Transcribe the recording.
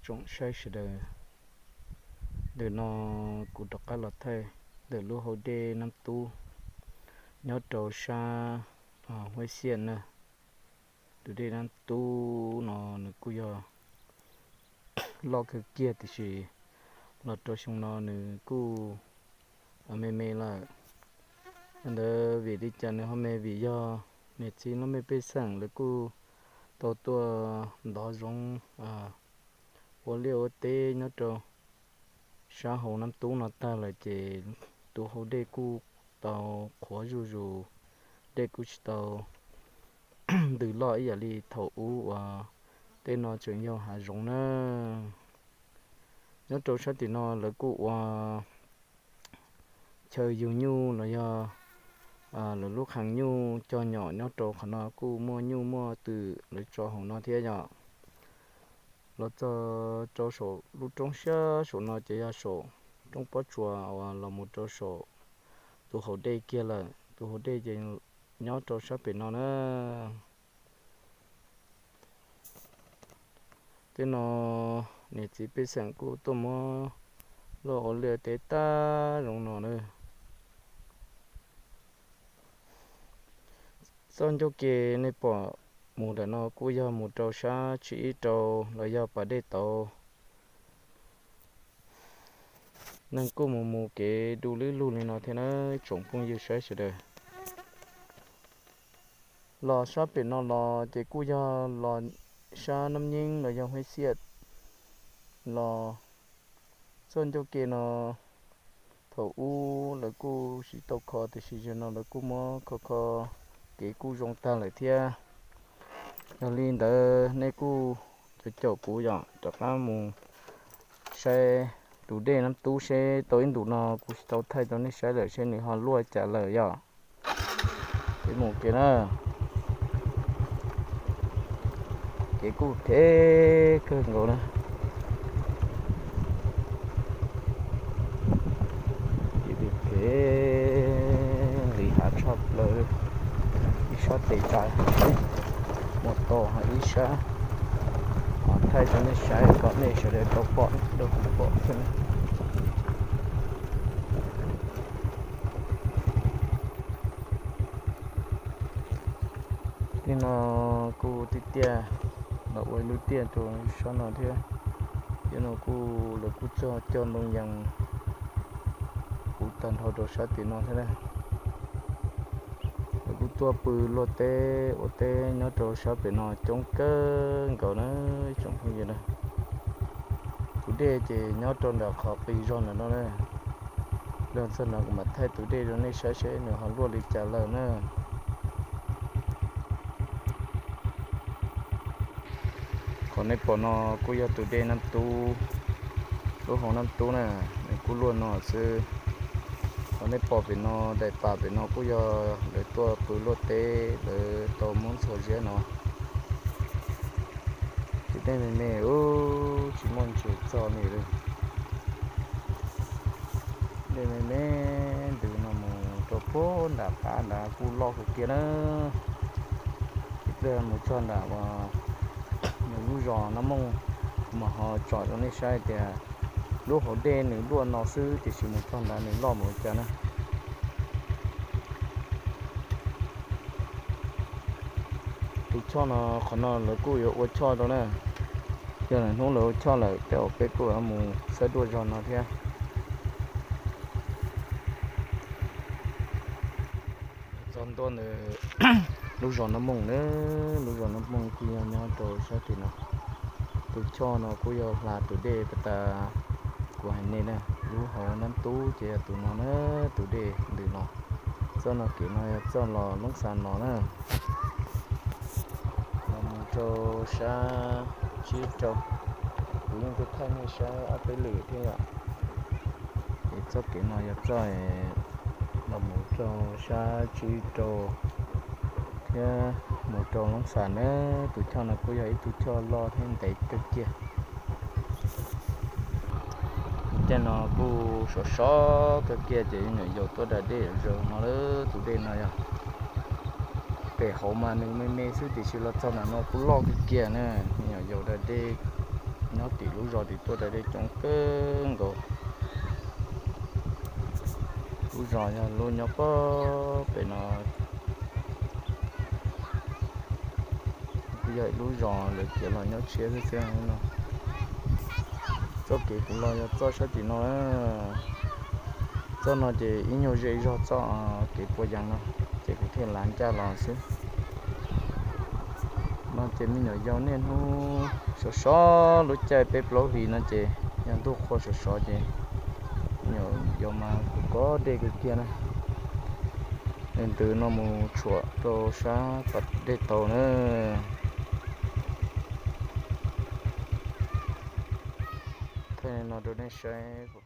Tsoom saib sawv daws, ntawm no kuv rov qab los thaij ntawm lub hauv dej Nab Tub nyob rau sab Huab Xiaj na. Tus dej Nab Tub no nws kuj yog loj kawg kiag tiam sis los rau xyoo no nws kuj me me lawm. Ntawd vim li cas nws ho me? Vim yog niam txiv lub me pej xeem lawv kuj tau tuaj ntov zoov ua liaj ua teb nyob rau sab hauv Nab Tub no tag lawm ces tus hauv dej kuj tau qhuav zuj zus, dej kuj tsis tau ntws loj ib yam li thaum ub uas tej no tseem yog hav zoov na. Nyob rau sab tim no lawv kuj ua chaw yug nyuj los yog lawv lub qhee nyuj cog nyom nyob rau qhov no kuj muaj nyuj muaj twm lawv tso hauv no thiab yom. Los txog rau saum lub roob siab saum no ces yog saum roob pob tsuas uas los mus rau saum tus hauv dej kiag lawm. Tus hauv dej ces nyob rau sab pem no na. Tej no niam txiv pej xeem kuj tuaj muab luaj ua liaj teb tag zoo no na. Txoj ncauj ke nej pom mus ntawm no kuj yog mus rau sab tsib ib rau los yog pas dej tauv. Neeg kuj mus mus kev du lwb lug li no thiab na tsoom phooj ywg saib sawv daws. Los sab pem no los ces kuj yog los sab Nab Nyeeb los yog Huab Xiaj los. Txoj ncauj ke no thaum ub lawv kuj tsis tau kho tiam sis zaum no lawv kuj muab kho kho kev kuj zoo tag lawm thiab. Yog li ntawd nej kuj caum caum kuv yom, rov qab mus saib tus dej Nab Tub seb tau ib ntus no kuv tsis tau thaij rau nej saib lawm seb nws ho luaj cas lawm yom. Peb mus kiag na. Kev kuj phem kawg nkaus na. Kev phem nqis hav tshaj plaws, ib sab tes tsa mus tau ib sab. Thaij rau nej saib kom nej sawv daws tau pom rau kuv pom thiab. Tej no kuj tiaj tiaj, los ua ib lub tiaj rau sab no thiab. Tej no kuj lawv kuj txog cog ntoo yees puv tag nrho rau sab tim no thiab na. Lawv kuj tuaj pw luaj teb ua teb nyob rau sab pem no coob kawg nkaus na tsoom phooj ywg na. Tus dej ces nyob rau nram qhov qis zog ntawm no na. Los txog no kuv mam thaij tus dej rau nej saib seb nws ho luaj li cas lawm na. Qhov nej pom no kuj yog tus dej Nab Tub, lub hauv Nab Tub na, nws kuj luaj no xwb. Qhov nej pom pem no daim pam pem no kuj yog lawv tuaj pw luaj teb lawv tau muab ntxhua ziab no. Tus dej me me ub, tsis muaj ntses txog li. Dej me me ntws no mus rau puag nram qab nrad kuj loj kawg kiag na. Ib pliag mus txog nram uas nws lub zos Nab Mooj, kuv mam ho tsom rau nej saib tias lub hauv dej nws luaj no xwb tiam sis mus txog nrad nws loj npaum li cas na. Tus choj no, qhov no lawv kuj yuav ua choj rau na. Yog lwm hnub lawv ua choj lawm tej zaum peb kuj yuav mus saib dua zog no thiab. Txog ntua ntawm lub zos Nab Mooj na, lub zos Nab Mooj kuj yog nyob rau sab tim no. Tus choj no kuj yog hla tus dej pas tas kuv hais nej na, lub hauv Nab Tub ces yog tus no na, tus dej ntws no. Txoj no kev no yog txoj los Loob Xas no na. Los mus rau sab tsib rau, kuv yeej tuaj thaij nej saib ob peb lwm thiab yom. Es txoj kev no yog txoj los mus rau sab tsib rau thiab mus rau Loob Xas na. Tus choj no kuj yog ib tug choj loj thiab ntev kawg kiag. Tej no kuj sov sov kawg kiag ces nyuam yaus tuaj da dej zaum no lawm. Tus dej no yog pem hauv mas nws me me xwb tiam sis los txog ntawm no kuj loj kawg kiag na. Nyuam yaus da dej Nyob tim lub zos tim tuaj raws dej coob kawg nkaus. Lub zos yog lub nyob pob pem no, kuj yog ib lub zos lawv khiav los nyob tshiab xwb xwb no. Txoj kev kuv los yog txoj sab tim no. Txoj no ces ib nyuag ze zog txoj kev pua yas no, ces kuv thiaj lav ncaj los xwb. No ces me nyuam yaus niaj hnub sov sov lub caij peb plaub hlis no ces yog ntuj qhua sov sov ces me nyuam yaus mas kuj kov dej kawg kiag na. Ntws no mus tshuam rau sab pas dej tau na. Thaij no rau nej saib.